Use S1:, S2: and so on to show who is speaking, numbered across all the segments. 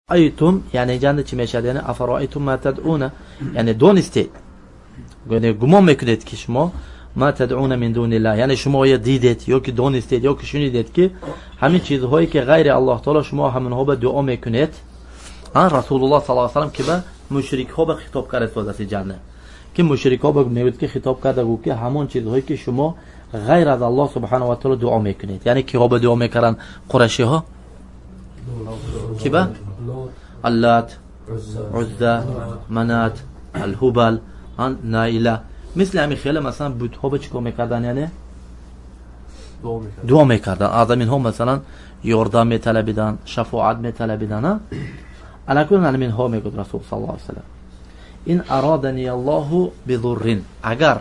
S1: Айтум, яъне ҷанда чӣ мешавад? Яъне афароайтум ма тадъуна, яъне донистед, гумон мекунед ки шумо ма тадъуна мин дунилла, яъне шумо оё дидед ё ки донистед ё ки шунидед ки ҳамин чизҳое ки ғайри Аллоҳ таоло шумо ҳаминҳо ба дуо мекунед. Расулуллоҳ саллаллоҳу алайҳи васаллам ки ба мушрикҳо ба хитоб карда истодааст ҷанна, ки мушрикҳо ба мегӯяд ки хитоб карда гӯ ки ҳамон чизҳое ки шумо ғайр аз Аллоҳ субҳанаҳу ва таоло дуо мекунед. Яъне киҳо ба дуо мекарданд? Қурашиҳо ки ба Аллат, Узза, Манат, Алҳубал, Наила, мисли ҳамин хеле масалан бутҳо ба чӣ кор мекарданд? Яъне дуо мекарданд. Аз ҳаминҳо масалан ёрдам металабиданд, шафоат металабиданд. Алакун ҳаминҳо мегӯяд Расул саллаллоҳу алайҳи васаллам: ин арадани Аллоҳу бидуррин, агар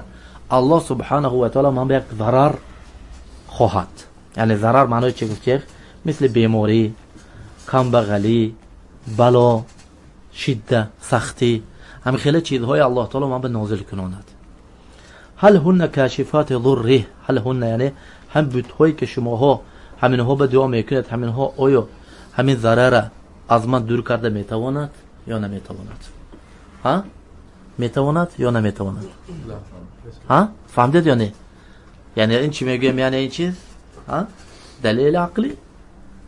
S1: Аллоҳ субҳанаҳу ва таоло ман ба як зарар хоҳад, яъне зарар маънои чӣ гуфт шейх? Мисли беморӣ, камбағалӣ, бало, шидда, сахтӣ, ҳамин хеле чизҳои Аллоҳ таоло ман ба нозил кунонад. Ҳал ҳунна кашифати зурриҳ, ҳал ҳунна яъне ҳам бутҳое ки шумоҳо ҳаминҳо ба дуо мекунед, ҳаминҳо оё ҳамин зарара аз ман дур карда метавонад ё наметавонад? Ҳа? Метавонад ё наметавонад? Ҳа? Фаҳмидед ё не? Яъне ин чӣ мегӯем? Яъне ин чиз? Ҳа? Далели ақлӣ?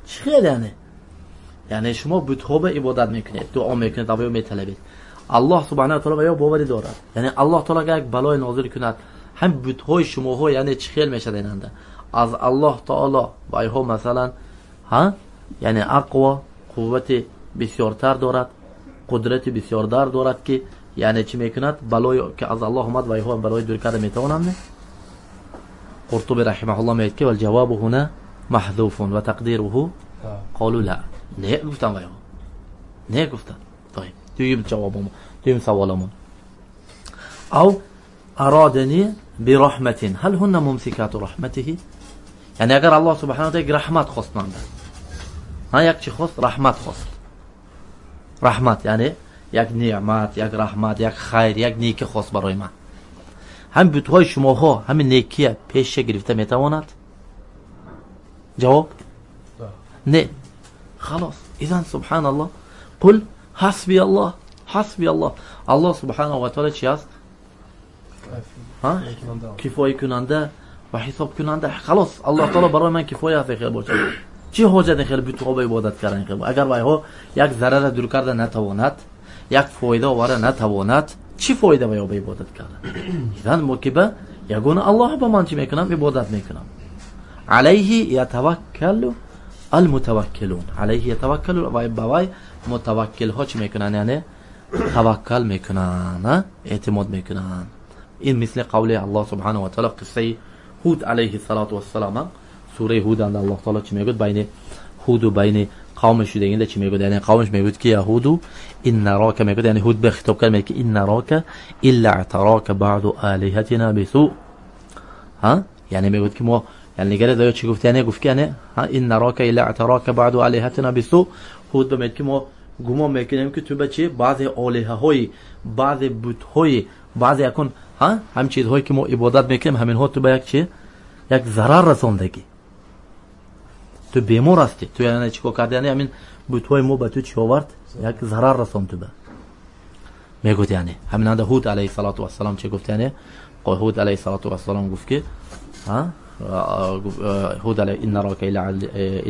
S1: Чӣ хел яъне? Яъне шумо бутҳо ба ибодат мекунед, дуо мекунед, ва ё металабед. Аллоҳ субҳанаҳу ва таоло ба ё боварӣ дорад. Яъне Аллоҳ таоло агар як балое нозил кунад, ҳам бутҳои шумоҳо яъне чӣ хел мешавад инанда? Аз Аллоҳ таоло вайҳо масалан, ҳа? Яъне ақво, қуввати бисёртар дорад, қудрати бисёртар дорад ки яъне чӣ мекунад? Балое ки аз Аллоҳ омад, вайҳо балои дур карда метавонанд? Қуртуби раҳимаҳуллоҳ мегӯяд ки валҷавобу ҳуна маҳзуфун ва тақдируҳу қолу ла. Не гуфтан вайҳо. Не гуфтан. Тоиб. Дуюм ҷавобамон, дуюм саволамон. Ав арадани бираҳматин ҳал ҳунна мумсикату раҳматиҳи? Яъне агар Аллоҳ субҳанаҳу ва таоло як раҳмат хост манда, ҳа, як чӣ хост? Раҳмат хост. Раҳмат яъне як неъмат, як раҳмат, як хайр, як некӣ хост барои ман. Ҳамин бутҳои шумоҳо ҳамин некия пеша гирифта метавонад? Ҷавоб? Не. Халос. Изан субҳаналлоҳ, қул ҳасби Аллоҳ, ҳасби Аллоҳ. Аллоҳ субҳанаҳу ва таоло чи аст? Кифоя кунанда ва ҳисоб кунанда. Халос, Аллоҳ таоло барои ман кифоя аст, хел бошад. Чӣ ҳоҷат хел бутҳо ба ибодат кардан хел? Агар вайҳо як зарара дур карда натавонад, як фоида овара натавонад, чӣ фоида вайҳо ба ибодат кардан? Изан мо ки ба ягона Аллоҳ ба ман чӣ мекунам? Ибодат мекунам. Алайҳи ятаваккалу алмутаваккилун. Алайҳи ятаваккалу, вай ба вай мутаваккилҳо чӣ мекунанд? Яъне таваккал мекунанд, эътимод мекунанд. Ин мисли қавли Аллоҳ субҳанаҳу ва таоло қиссаи Ҳуд алайҳи салоту вассалам. Сураи Ҳуд анда Аллоҳ таоло чӣ мегӯяд? Байни Ҳуду байни қавмаш шудагинда чӣ мегӯяд? Яъне қавмаш мегӯяд ки я Ҳуду инна рока, мегӯяд, яъне Ҳуд ба хитоб кард, мегӯяд ки инна рока илла аътарока баъду олиҳатина бису. Ҳа? Яъне мегӯяд ки мо, яъне нигаред оё чӣ гуфт? Яъне гуфт ки яъне инна рока илла аътарока баъду олиҳатина бису. Ҳуд ба мегӯяд ки мо гумон мекунем ки ту ба чӣ? Баъзе олиҳаҳои, баъзе бутҳои, баъзе якун, ҳа? Ҳамин чизҳое ки мо ибодат мекунем, ҳаминҳо ту ба як чӣ? Як зарар расондагӣ. Ту бемор ҳастӣ. Ту яъне чӣ кор кардӣ? Яъне ҳамин бутҳои мо ба ту чӣ овард? Як зарар расонд ту ба. Мегӯяд яъне ҳаминанда Ҳуд алайҳи салоту вассалом чӣ гуфт? Яъне Ҳуд алайҳи салоту вассалом гуфт ки ҳа? Ҳуд алайҳи инна рока илла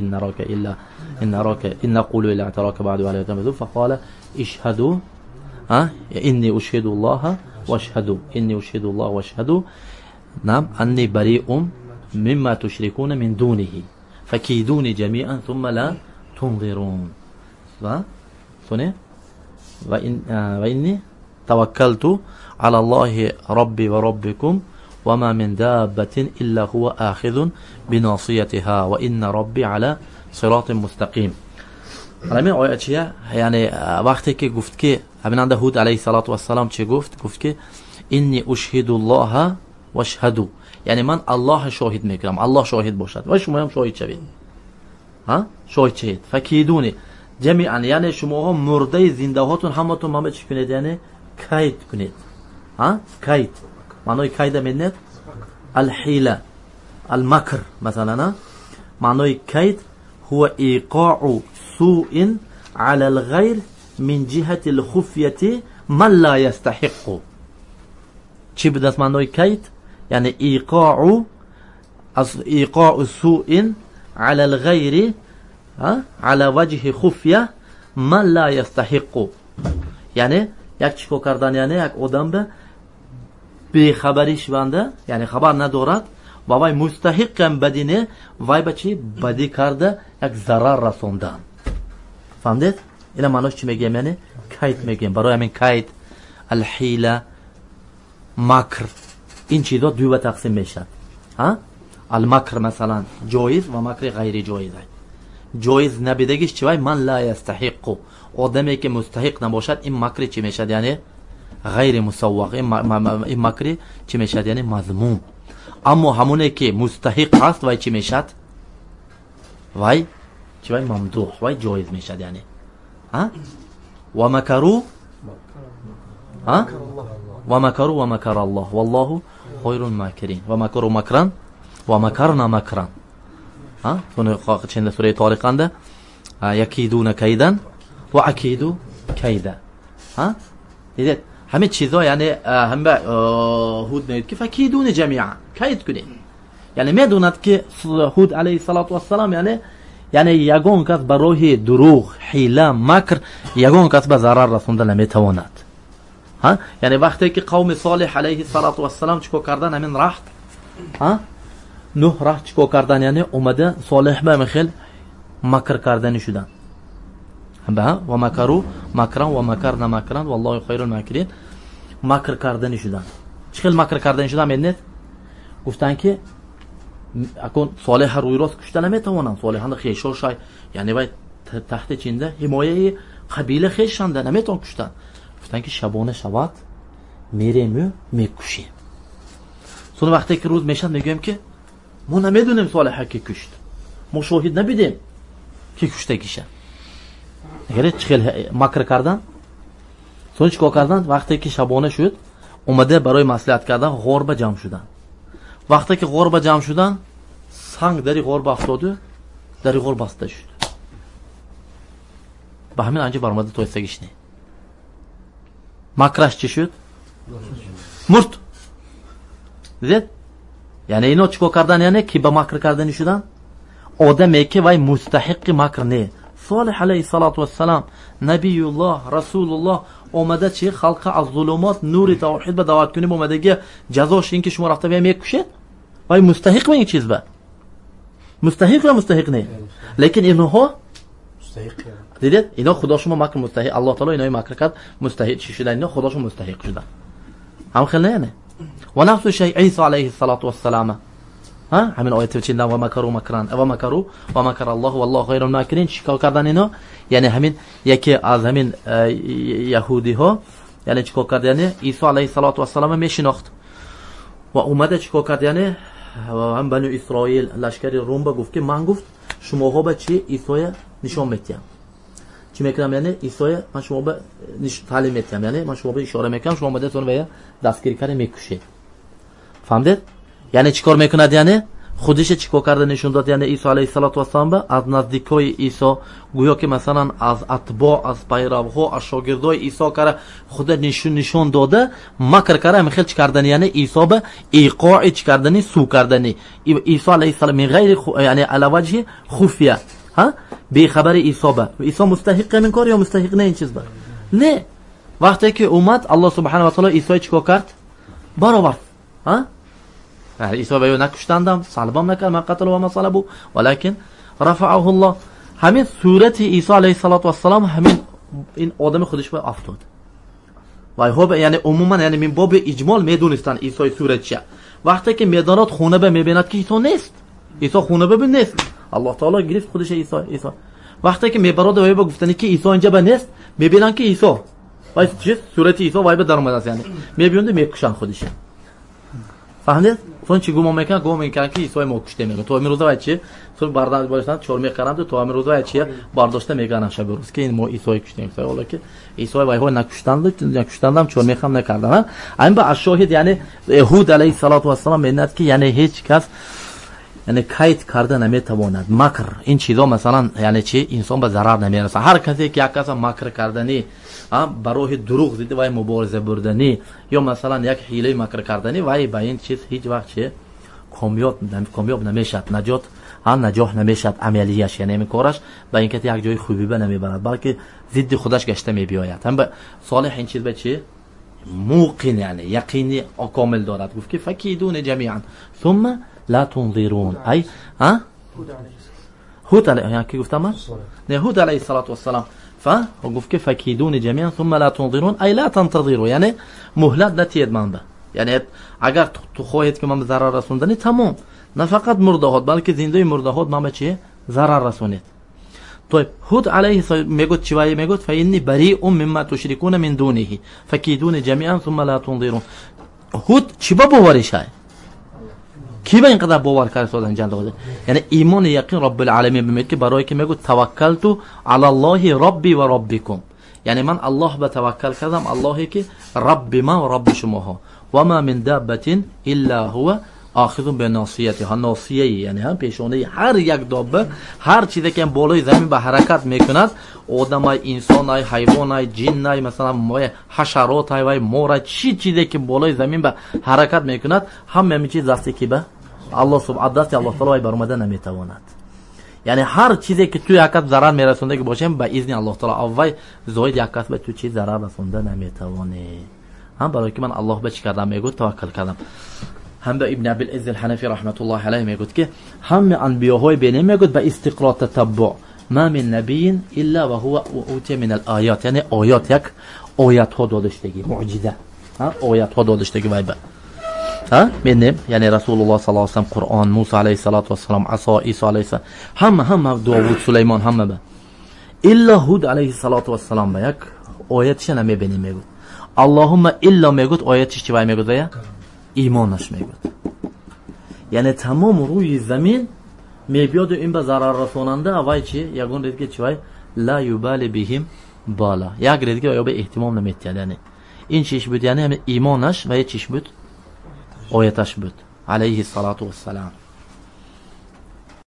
S1: инна рока илла инна рока ин нақулу илла аътарока баъду алайҳи вассалом фақола ишҳаду, ҳа? Инни ушҳиду Аллоҳа вашҳаду, инни ушҳиду Аллоҳа вашҳаду нам анни бариум мимма тушрикуна мин дуниҳи факидуни ҷамиан сумма ла тунзирун. Ва суне ва инни таваккалту ала Аллоҳи робби ва роббикум ва ма мин даббатин илла ҳува ахизун биносиятиҳа ва инна робби ала сиротин мустақим. Ҳамин оя чия? Яъне вақте ки гуфт ки ҳаминанда Ҳуд алайҳи салоту вассалом чӣ гуфт? Гуфт ки инни ушҳиду Аллоҳа вашҳаду, яъне ман Аллоҳа шоҳид мекунам, Аллоҳ шоҳид бошад ва шумоям шоҳид шавед. Ҳа? Шоҳид шавед. Факидуни ҷамиан, яъне шумоҳо мурдаи зиндаҳотун ҳаматон ман ба чӣ кунед? Яъне кайд кунед. Ҳа? Кайд. Маънои кайда медонед? Алҳила, алмакр масалан, маънои кайд ҳува иқоу суин على الغير من جهة الخفية من لا يستحق. چی بود از معنای کید؟ یعنی ایقاع از ایقاع سوء على الغير على وجه خفیه من لا يستحق. یعنی یک چیکار کردن، یعنی یک آدم به بیخبریش بنده، یعنی خبر ندارد و وای مستحق هم بدینه، وای به چی بدی کرده یک ضرر رسوندن. فهمدید؟ اینا معناش چی میگیم؟ یعنی کید میگیم. برای همین کید، الحیله، مکر، این چیزا دو تقسیم میشد. ها؟ المکر مثلا جایز و مکر غیر جایز. جایز نبیدگیش چی؟ وای من لا یستحق، آدمی که مستحق نباشد این مکر چی میشد؟ یعنی غیر مسوغ، این مکر چی میشد؟ یعنی مذموم. اما همونه که مستحق هست وای چی میشد؟ وای چی؟ وای ممدوح، وای جایز میشد. یعنی ها؟ و مکرو، ها؟ و مکرو و مکر الله والله خیر الماکرین. و مکرو مکران و مکرنا مکران. ها؟ چند سوره طارق یکیدون کیدن و اکیدو کیدا. ها؟ دیدید همه چیزا، یعنی همه هود میگه که فکیدون جمیعا، کید کنید. یعنی میدوند که هود علیه الصلاة والسلام یعنی یگان کس به راه دروغ، حیله، مکر یگان کس به ضرر رسونده نمیتواند. ها؟ یعنی وقتی که قوم صالح علیه الصلاة والسلام چیکار کردن؟ همین رحت، ها؟ نه رحت چیکار کردن؟ یعنی اومده صالح به مخل مکر کردن شدن. و مکرو مکران و مکرنا مکران والله خیر الماکرین. مکر کردن شدن. چه خیلی مکر کردن شدن میدونید؟ گفتن که اكون صالح روی راست کشته نمیتوانن، صالحان خیشا شای، یعنی باید تحت چینده حمایه قبیله خیشانده نمیتوان کشتن. گفتن که شبانه شود میریم و میکشیم. sonra وقتی که روز میشد میگیم که ما نمیدونیم صالح کی کشت، ما شاهد نبیدیم که کشته کیشه. اگر چه خیلی مکر کردن. sonra چیکار کردن؟ وقتی که شبانه شد اومده برای مصلحت کردن غربه جمع شدن. وقتی که غربه جمع شدن سنگ دری غربه افتاده، دری غربه بسته شد. به همین انجا برآمده تو استگیش نه. مکرش چی شد؟ مرد. دیدید؟ یعنی اینا چیکار کردن؟ یعنی که به مکر کردن شدن آدمی که وای مستحق مکر نه. صالح علیه الصلاة والسلام نبی الله رسول الله اومده چی خلق از ظلمات نور توحید به دعوت کنیم، اومده که جزاش این که شما رفته به میکشید. وای مستحق این چیز به مستحق یا مستحق نه. لیکن اینها
S2: مستحق.
S1: دیدید اینا خدا شما مکر مستحق، الله تعالی اینا مکر کرد مستحق چی شدن؟ اینا خدا شما مستحق شدن. هم خیلی نه. و نفس شیء عیسی علیه الصلاة والسلام، ها همین آیه چیندن و مکروا مکران و مکروا و مکر الله والله خیر الماکرین. چیکار کردن اینا؟ یعنی همین یکی از همین یهودی ها یعنی چیکار کرد؟ یعنی عیسی علیه الصلاة والسلام میشناخت و اومده چیکار کرد؟ یعنی هم بنو اسرائیل لشکر روم با گفت که من گفت شماها به چی عیسی نشان میدم، چی میکنم؟ یعنی عیسی من شما به تعلیم میدم، یعنی من شما به اشاره میکنم، شما اومده تون به دستگیر کرده میکشید. فهمیدید؟ یعنی چیکار میکند؟ یعنی خودش چیکار کرده نشون داد؟ یعنی عیسی علیه الصلاة والسلام به از نزدیکای عیسی گویا که مثلا از اتباع، از پیروها، از شاگردای عیسی کرده خود نشون داده، مکر کرده همین خیلی چی کردن؟ یعنی عیسی به ایقاع چی کردنی، سو کردنی عیسی علیه السلام من غیر یعنی علی وجه خفیه، ها بی خبر عیسی به. عیسی مستحق این کار یا مستحق نه این چیز به؟ نه. وقتی که اومد الله سبحانه و تعالی عیسی چیکار کرد؟ برآورد. ها عیسی به نکشتندم، صلبم نکرد، من قتل و ما صلبو ولكن رفعه الله. همین صورت عیسی علیه الصلاة والسلام همین این آدم خودش به افتاد. وای هو یعنی عموما یعنی من باب اجمال میدونستن عیسی صورت چیه. وقتی که میداند خونه به میبیند که عیسی نیست، عیسی خونه به نیست، الله تعالی گرفت خودش عیسی. وقتی که میبراد وای به گفتنی که عیسی اینجا به نیست، میبینن که عیسی وای چه صورت عیسی وای به در اومده است، یعنی میبیند میکشن خودش. فهمیدید؟ چون چی گمان میکنن؟ گمان میکنن که عیسی ما کشته میگه. تو امروز وای چی؟ تو برداشت باشن چهار میکردم تو امروز وای چی؟ برداشته میگن شب روز که این ما عیسی کشتیم. عیسی والا که عیسی وای ها نکشتند، نکشتندم چهار میخم نکردن. این با شاهد یعنی هود علیه الصلاة والسلام میگه که یعنی هیچ کس Яъне кайд карда наметавонад. Макр ин чизо масалан яъне чи инсон ба зарар намерасад. Ҳар касе ки як каса макр кардани, ба роҳи дурӯғ зидди вай мубориза бурданӣ ё масалан як ҳилаи макр кардани вай ба ин чиз ҳеҷ вақт чи комёб намешавад, наҷот наҷоҳ намешавад амалияш, яъне ин кораш ба ин ки як ҷои хубиба намебарад, балки зидди худаш гашта мебиёяд. Ҳам ба Солеҳ ин чиз ба чи муқин, яъне яқини комил дорад. Гуфт ки факидуни ҷамиан сумма ла тунзирун. Ай Ҳуд алайҳи ки гуфтам ман? Не, Ҳуд алайҳи салоту вассалам фа гуфт ки факидуни ҷамиан сумма ла тунзирун, ай ла тантазиру, яъне муҳлат натиҳед ман ба. Яъне агар ту хоҳед ки ман ба зарар расондани, тамом, на фақат мурдаҳот, балки зиндаи мурдаҳот ман ба чи зарар расонед. طيب هود عليه ميقول شوية ميقول فإني بريء مما تشركون من دونه فكيدوني جميعا ثم لا تنظرون. هود چی با باورش های؟ کی با اینقدر باور کرد سادن جل وعلا؟ یعنی ایمان یقین رب العالمین بمید که برای که میگه توکلت علی الله ربی و ربکم، یعنی من الله به توکل کردم، اللهی که رب ما و رب شماها، و ما من دابة الا هو آخذ به ناصیتها، ناصیه یعنی هم پیشانه هر یک دابه، هر چیزی که بالای زمین به حرکت میکند، آدمای، انسانای، حیوانای، جنای، مثلا مای حشرات های مورای، چی چیزی که بالای زمین به حرکت میکند، همه همین چیز دستی که به الله سبحانه دستی الله تعالی برآمده نمیتواند. یعنی هر چیزی که تو یک ضرر میرسونده که باشیم به اذن الله تعالی اول زاید یک کس به تو چیز ضرر رسونده نمیتوانه. هم برای که من الله به چی کردم میگو توکل کردم. هم به ابن ابی العز الحنفی رحمت الله علیه میگوید که همه انبیاهای بینه میگوید به استقراء تتبع ما من نبی الا و هو اوتی من الآیات، یعنی آیات یک آیات ها دادشتگی معجزه، آیات ها دادشتگی وای به ها بینیم، یعنی رسول الله صلی الله علیه و سلم قرآن، موسی علیه الصلاة والسلام عصا، عیسی علیه السلام، همه همه داوود سلیمان همه به الا هود علیه الصلاة والسلام به یک آیتش نمیبینیم میگوید اللهم الا میگوید آیتش چی وای میگوید ایمانش میگوید. یعنی تمام روی زمین میبیاد و این به ضرر رساننده وای چی یگون ردگه چی وای لا یبال بهم بالا، یک ردگه یا به اهتمام نمیتید. یعنی این چیش بود، یعنی همین ایمانش و یه چیش بود آیتش بود علیه الصلاة والسلام.